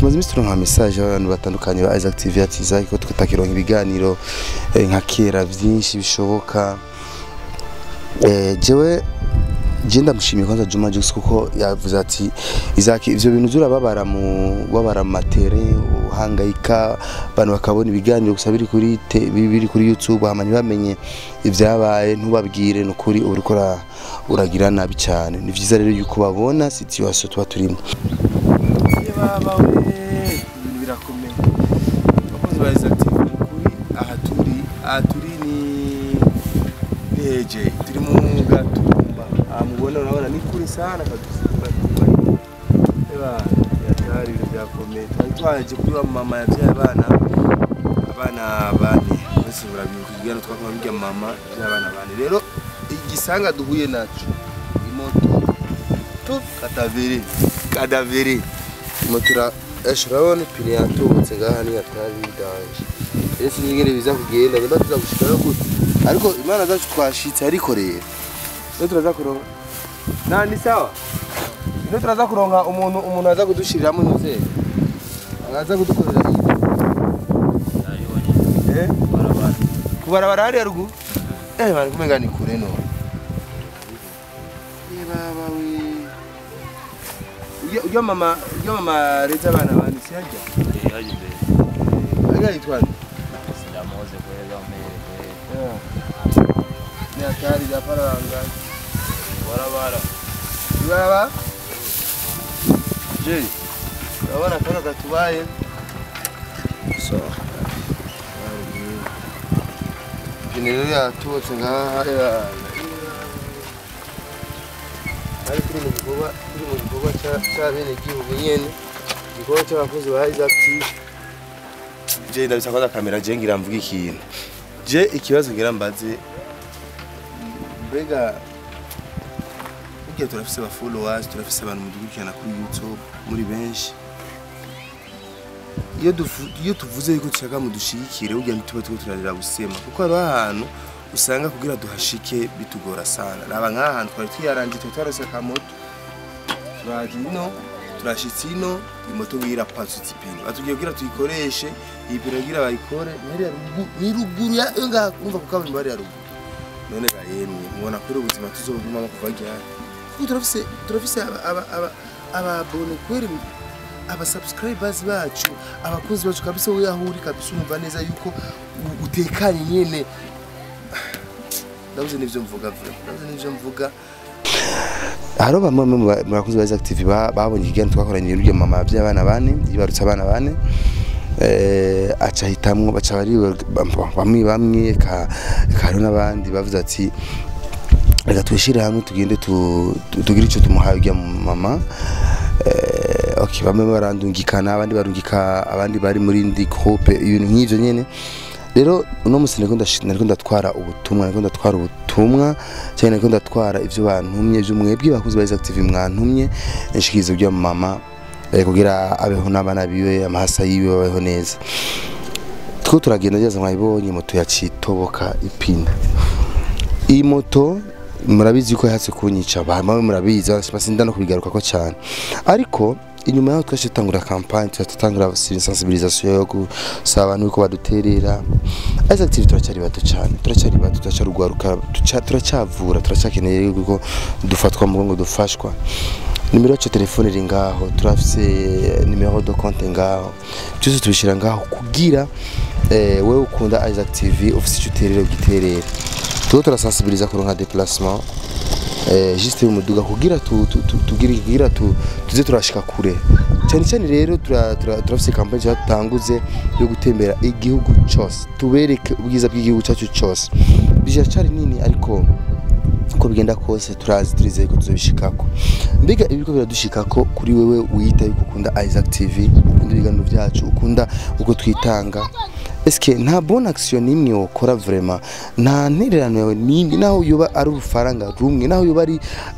Tumaze imisi turonka message y'abantu batandukanye ba Isaac TV ati Isaac ko tutakironka ibiganiro nka kera vyinshi bishoboka. Jewe je ndamushimiye kwanza Juma Jux kuko yavuze ati Isaac, ivyo bintu zurababara mu babara mu matere, uhangayika, abantu bakabona ibiganiro gusa biri kuri YouTube, hama ntibamenye ivyabaye, ntubabwire, nukuri uriko uragira nabi cyane. Ni vyiza rero yuko babona situation tuba turimo. Baba we, ibintu birakomeye. Abakozi ba Isaac TV, kuri aha turi ni heje, turi mu Gatumba. Aha mubona, urabona ni kure sana kabisa, Gatumba. Eba yatari, ibintu byakomeye. Twari twaje kuri wa mama yabyaye abana bane. Bose murabibuka ikiganiro twakora bijya mama yabyaye abana bane. Rero igisanga duhuye naco, imoto tu cadavre cadavre, moto esha, urabona ipine yatobotse ngaha, ni atari danger. Rero sinzi ingene biza kugenda, nimba tuza gushikayo gute, ariko Imana zacu twashitse. Ariko rero turaza kuronka na ni sawa, rero turaza kuronka umuntu aza kudushiriramo ntuze aza kudukorera kubarabara hariya ruguru. Bari kumenga ni kure no. Baba we, ujya mama reza abana bane si hajya? Haje imbere. Hajya yitwa nde? Sindamuzi kwega mbere kwega. Ni hatari za paranga. Barabara. Ibaraba je, urabona akaga katubaye. So ipine rero yatobotse ngaha, ari turi mu gikorwa c'abenegihugu nyene, igikorwa c'abakozi ba Isaac TV. Je ndabisa kwanza kamera, je ngira mvuga ikintu. Je ikibazo ngira mbaze, mbega burya turafise aba followers, turafise abantu mudukurikirana kuri YouTube muri benshi. Iyo tuvuze yuko dushaka mudushigikire, burya ntituba turiko turarira busema, kuko hariho ahantu usanga kugira duhashike bitugora sana. Raba nk'aha hantu twari twiyaranje, twari twarose akamoto, turaje ino, turashitse ino, imoto ngiyi irapasutse ipine. Batubwiye kugira tuyikoreshe iyi pine, kugira bayikore ni hariya ni ruguru ya yo ngaha, urumva ku kaburimbo hariya ruguru. None ga yemwe, mubona kuri ubuzima tuzobugumamo kuva ryari? Kuko turafise ababone kweri, aba subscribers bacu, abakunzi bacu kabisa. Wowe aho uri kabisa urumva neza yuko utekanye nyene. Ndabuze n'ivyo mvuga vuba, ndabuze n'ivyo mvuga. Hariho bamwe mu bakozi ba Isaac TV babonye ikiganiro twakoranye n'urya mama by'abana bane, yibarutse abana bane, aca ahitamwo, baca bari bamwe bamwe ka hariho n'abandi bavuze ati reka twishire hamwe tugende tugire icyo tumuhaye urya mama. Okay, bamwe barandungikana, abandi barungika abandi bari muri ndi groupe, ibintu nk'ivyo nyene. Rero uno musi nariko ndatwara ubutumwa, nariko ndatwara ubutumwa cyane, nariko ndatwara ivyo bantumye, ivyo mwebwe bakuzi ba Isaac TV mwantumye, nshikiriza urya mama kugira abeho n'abana biwe, amahasa yiwe babeho neza. Two turagenda geza, mwayibonye moto yacitoboka ipine. Iyi moto murabizi ko yahatse kunyica, bamwe murabizi, sinda no kubigaruka ko cyane. Ariko inyuma yaho twaje tutangura campagne, turatangura sensibilisation yo gusaba abantu ko baduterera. Isaac TV turacyari bato cyane, turacyari bato, turacyarugwaruka, turacyavura, turacyakeneye yuko dufatwa mu ngo dufashwa. Nimero yacu ya telefone iri ngaho, turafise nimero de compte ngaho, byose tubishira ngaho kugira wewe ukunda Isaac TV ufise icyo uterera ugiterera. Tuba turasensibiliza kuronka déplacement juste umuduga kugira tugire kugira tuze turashika kure cyane cyane. Rero turafise campagne yatanguze yo gutembera igihugu cyose, tubereke ubwiza bw'igihugu cyacu cyose. Bijacari nini, ariko uko bigenda kose turazi, turizeye ko tuzobishikako. Mbega ibiriko biradushikako kuri wewe wiyita yuko ukunda Isaac TV, ukunda ibiganiro byacu, ukunda uko twitanga, eske nta bonne action nimwe wokora vraiment? Nta ntererano yawe nimwe, naho yoba ari urufaranga rumwe, naho yoba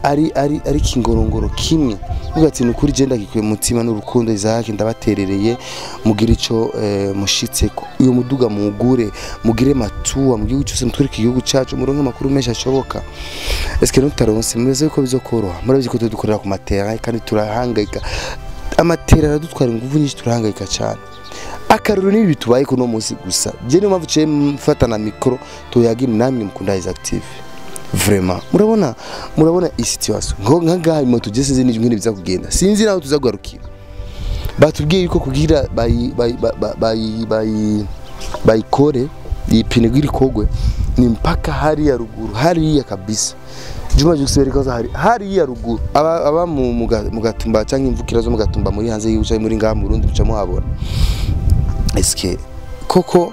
ari kingorongoro kimwe, uvuga ati nukuri je ndagikuye mutima n'urukundo Isaac ndabaterereye, mugira ico mushitseko, uyo muduga mugure, mugire matuwa mu gihugu cyose, mutwereke igihugu cyacu, muronke amakuru menshi ashoboka. Eske nutaronse mumeze ko bizokoroha? Murabizi ko dukorera ku ma terrain kandi turahangayika. Amatera aradutwara ingufu nyinshi, turahangayika cyane. Akaruru n'ibi bitubaye kuno munsi gusa. Je niyo mpamvu ciye mfata na micro tuyagire namwe mukunda Isaac TV. Vraiment murabona iyi situation ngo nkangaha moto je sinzi n'ingene biza kugenda, sinzi naho tuzagarukira. Batubwiye yuko kugira bayi bayikore ipine gwirikogwe ni mpaka hari ya ruguru, hariya kabisa. Juma Jux hari hariya ruguru aba mu Gatumba canke imvukira zo mu Gatumba muri hanze y'igihugu muri ngaha mu Burundi muca muhabona. Eske koko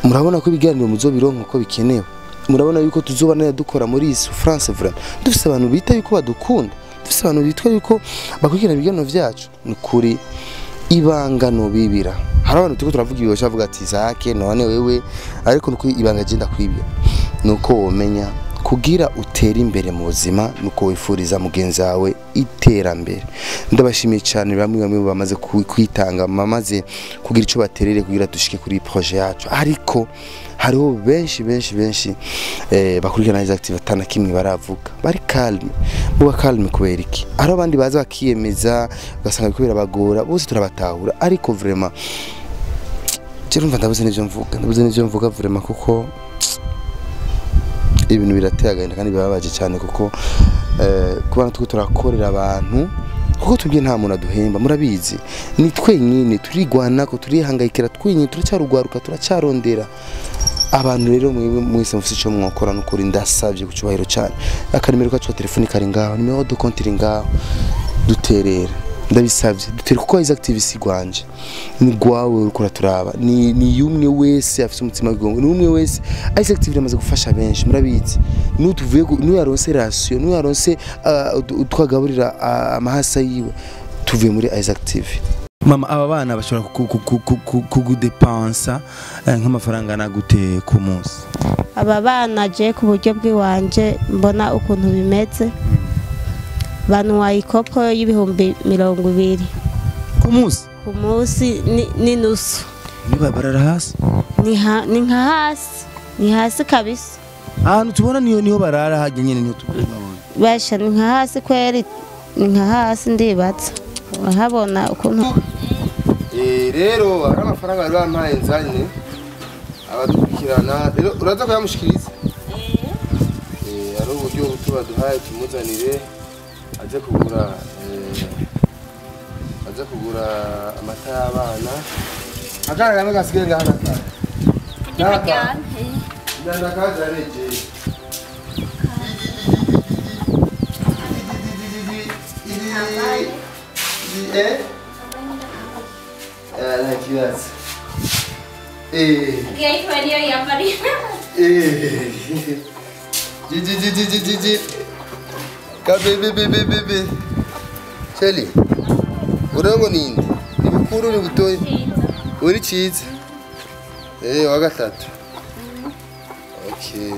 murabona ko ibiganiro muzobironka uko bikenewe? Murabona yuko tuzoba nayo dukora muri iyi France? Vraiment dufise abantu bita yuko badukunda, dufise abantu bitwa yuko bakurikirana ibiganiro vyacu. Ni kuri ibanga no bibira. Hari abantu turiko turavuga ibiyo bavuga ati Isaac none wewe, ariko nuko ibanga je ndakwibira nuko womenya kugira utere imbere mu buzima nuko wifuriza mugenzi wawe iterambere. Ndabashimiye cyane bamwe bamaze kwitanga, bamaze kugira ico baterere kugira dushike kuri projet yacu, ariko hariho benshi benshi benshi bakurikirana Isaac TV atana kimwe baravuga, bari calme. Muba calme kubera iki? Hari abandi baza bakiyemeza ugasanga kubera bagora, bose turabatahura, ariko vraiment je ndabuze n'ivyo mvuga vraiment, kuko ibintu birateye agahinda kandi birababaje cyane, kuko kubana tuko turakorera abantu kuko tubwiye nta muntu aduhemba, murabizi ni twenyine turigwanako, turihangayikira twenyine, turacyarugwaruka, turacyarondera abantu. Rero mwese mufise ico mwokora n'ukuri ndasavye ku cyubahiro cyane. Akanimero kacu ka telefone kari ngaho, nimero de compte iri ngaho, duterera ndabisavye dutere, kuko Isaac TV si gwanje, ni gwawe uriko uraturaba, ni yumwe wese afise umutima w'igongo, ni umwe wese. Isaac TV iramaze gufasha benshi murabizi, nutuvuye nuyaronse ration, nuyaronse utwagaburira amahasa yiwe, tuvuye muri Isaac TV. Mama, aba bana bashobora kugudepansa nk'amafaranga nagute ku munsi? Aba bana je ku buryo bw'iwanje mbona ukuntu bimeze, banwa ikopo y'ibihumbi 20 ku munsi, ku munsi ni nusu. Niba barara hasi ni nka hasi, ni hasi kabisa. Ahantu tubona niho barara hajye nyene, niho tubona basha ni nka hasi kweri, ni nka hasi ndibatsa urahabona ukuntu. Rero hari amafaranga bari bampaye nzanye abadukurikirana, rero uraza kuyamushikiriza. Hari uburyo tubaduhaye tumuzanire aje kugura amata y'abana. Akana kamwe gasigaye ngaha nakara. Ndakazareje. Kabebe Cheli urango ninde ni bukuru ni butoyi uri ciza wa gatatu. Okay,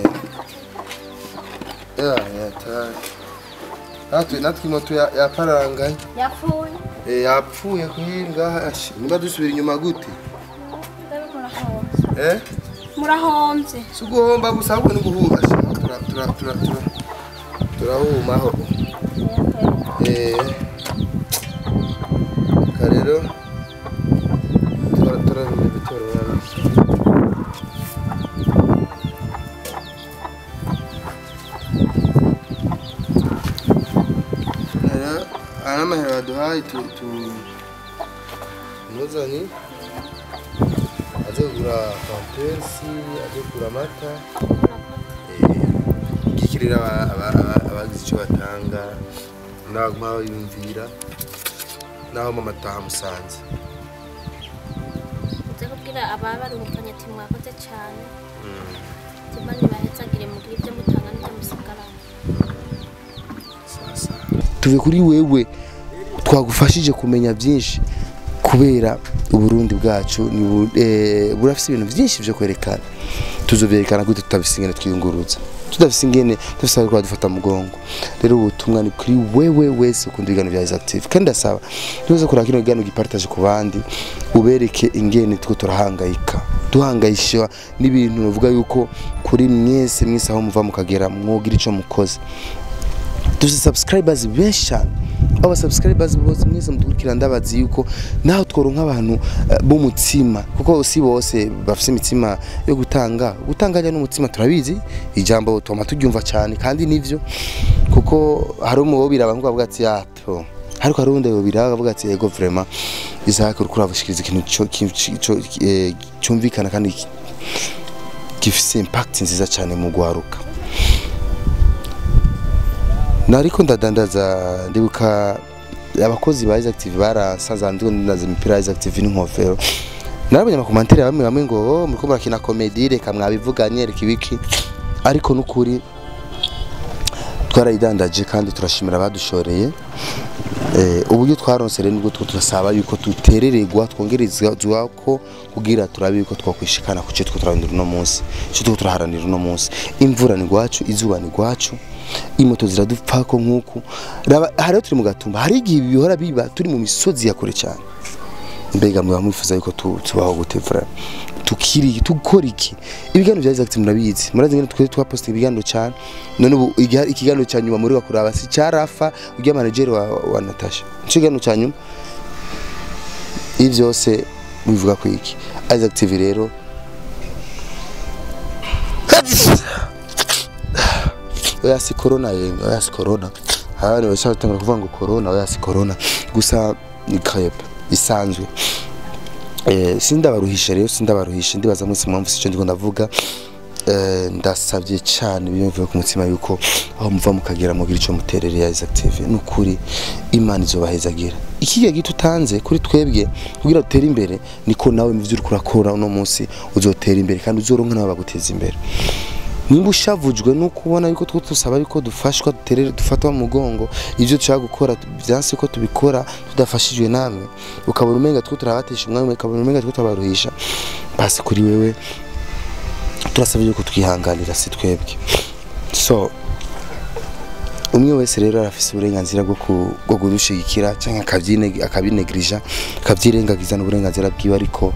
ya ta natwe moto ya paranganye yapfuye yapfuye kuhinga niba dusubira inyuma gute? Murahomvye suguhomba gusa ahubwo ni guhuha tura tura tura turahumaho. Karero tura bitora. Amahera baduhaye tu muzani aze kugura pampersi, aze kugura amata, gikirira abagize icyo batanga naguma yumvira naho mama tahamusanze. Uze kubwira ababarungikanye ati mwakoze cyane, Imana ibahezagire mugire ibyo mutanga n'ibyo musigarana. Tuve kuri wewe twagufashije kumenya byinshi kubera Uburundi bwacu ni burafise ibintu byinshi byo kwerekana. Tuzovyerekana gute tutabise ingene twiyunguruza, tudafise ingene tufise ko dufata mugongo. Rero ubutumwa ni kuri wewe wese ukunda ibiganiro bya Isaac TV, kandi ndasaba tuze kora kino kiganiro gipartage ku bandi, ubereke ingene two turahangayika, duhangayishwa n'ibintu bavuga yuko kuri mwese mwese aho muva mukagera mwogira ico mukoze. Dufise subscribers benshi cyane, Aba subscribers bose mwese mudukurikira, ndabazi yuko naho tworonka abantu b'umutima, kuko si bose bafise imitima yo gutanga. Gutanga ajya n'umutima, turabizi, ijambo twama turyumva cyane, kandi nivyo, kuko hari umuwo biraba ngo avuga ati ato, ariko hari uwundi yobira avuga ati ego, vraiment Isaac uriko uravushikiriza ikintu cyumvikana kandi gifise impact nziza cyane mu gwaruka. Nariko ndadandaza, ndibuka abakozi ba Isaac TV barasanze ndiko ndadandaza imipira ya Isaac TV n'inkofero. Narabonye ama commentaires bamwe bamwe ngo: "Oh, muriko murakina comédie, reka mwabivuganye, reka ibiki." Ariko nukuri twarayidandaje kandi turashimira abadushoreye. Uburyo twaronse rero nibwo two turasaba yuko duterererwa, twongerezwa ko kugira turabe yuko twakwishikana ku cyo two turarondera uno munsi, icyo two turaharanira uno munsi. Imvura ni gwacu, izuba ni gwacu, imoto ziradupfako nk'uku. Raba hariho turi mu Gatumba, hari igihe bihora biba turi mu misozi ya kure cyane. Mbega muba mwifuza yuko tubaho gute vraiment? Tukiri tukora iki? Ibiganiro bya Isaac murabizi, murazi ngene twe twapostinga ibiganiro cyane. None ubu ikiganiro cya nyuma muri bakuraba si cyarafa ujya manager wa Natasha, ikiganiro cya nyuma. Ibi byose bivuga ku iki? Isaac TV rero, oya si corona yenga, oya si corona. Abantu bashaka gutangura kuvuga ngo corona, oya si corona, gusa ni grippe isanzwe. Sindabaruhisha rero, sindabaruhisha. Ndibaza mwese mwumvise icyo ndiko ndavuga. Ndasabye cyane bimvuye ku mutima yuko aho muva mukagera mugira icyo muterereye Isaac TV. Nukuri Imana izobahezagira. Ikigiye gito utanze kuri twebwe kugira dutere imbere, niko nawe mu byo uriko urakora uno munsi uzotera imbere kandi uzoronka nawe baguteza imbere. Nimba ushavujwe no kubona yuko two tusaba yuko dufashwa, duterere, dufatwa mu mugongo, ibyo dushaka gukora byanse ko tubikora tudafashijwe namwe, ukabona umenga two turabatesha umwanya, ukabona umenga two turabaruhisha, basi kuri wewe turasaba yuko twihanganira, si twebwe. So umwe wese rero arafise uburenganzira bwo kudushigikira cyangwa akabinegrija, akabyirengagiza, n'uburenganzira bwiwe. Ariko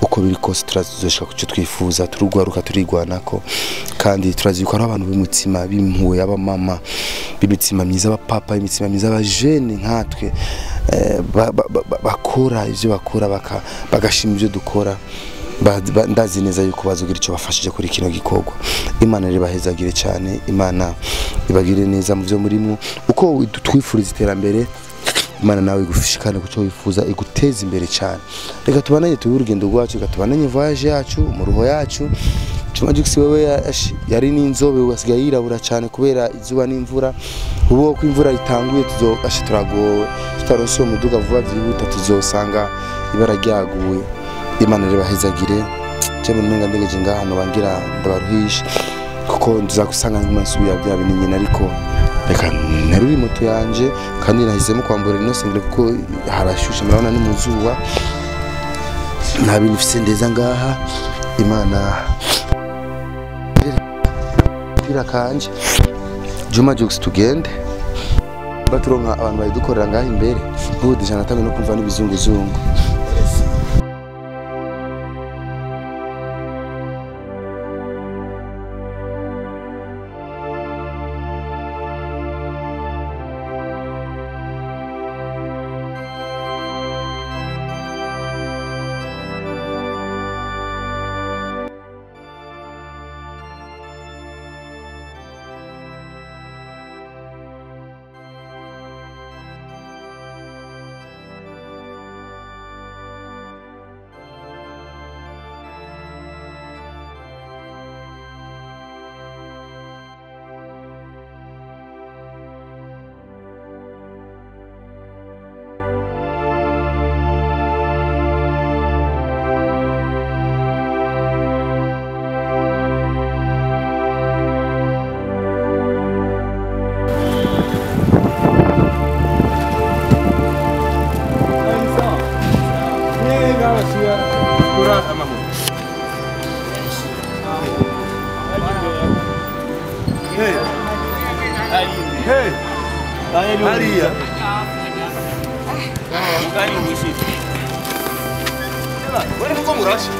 uko biri kose turazoshika ku cyo twifuza. Turugwaruka, turigwanako, kandi turazi yuko ari abantu b'umutima b'impuhwe, abamama b'imitima myiza, abapapa b'imitima myiza, abajene nkatwe, bakora ivyo bakora bagashima ivyo dukora. Ndazi neza yuko bazogira icyo bafashije kuri kino gikorwa. Imana rero ibahezagire cyane, Imana ibagire neza mu byo murimo. Uko twifuriza iterambere, Imana nawe igushikane ku cyo wifuza, iguteze imbere cyane. Reka tubananye tube urugendo rwacu, reka tubananye voyage yacu, umuruho yacu. Juma Jux wewe yari n'inzobe, ubu asigaye yirabura cyane kubera izuba n'imvura. Ubu ko imvura itanguye tuzoashe, turagowe. Tutaronse uwo muduga vuba byihuta, tuzosanga ibara ryaguye. Imana rero ibahezagire. Je mu menga ndegeje ngaha no bangira ndabaruhisha, kuko nza gusanga nguma nsubira bya bintu nyine. Ariko reka nterure moto yanje, kandi nahisemo kwambura ino singlet kuko harashushe, murabona ni mu zuba, nta bintu mfise ndeza ngaha. Imana pira kanje Juma Jux, tugende baturonka abantu bayidukorera ngaha imbere. Ubu déjà natangiye no kumva n'ibizunguzungu. Hey. Hey. Hariya. Wewe kuko murashe.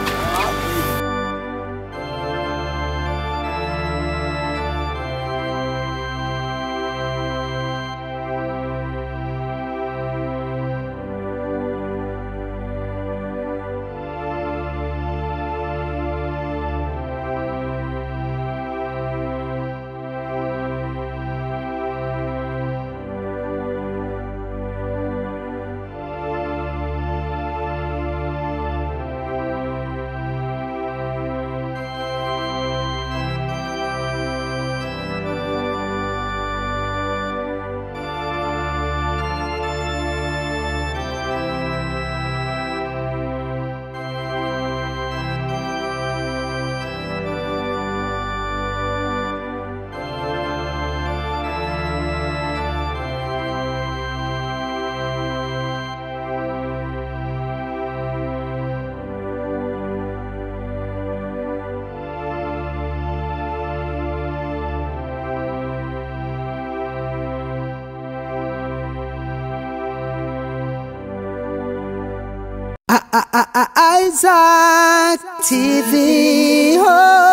Isaac TV. Oh.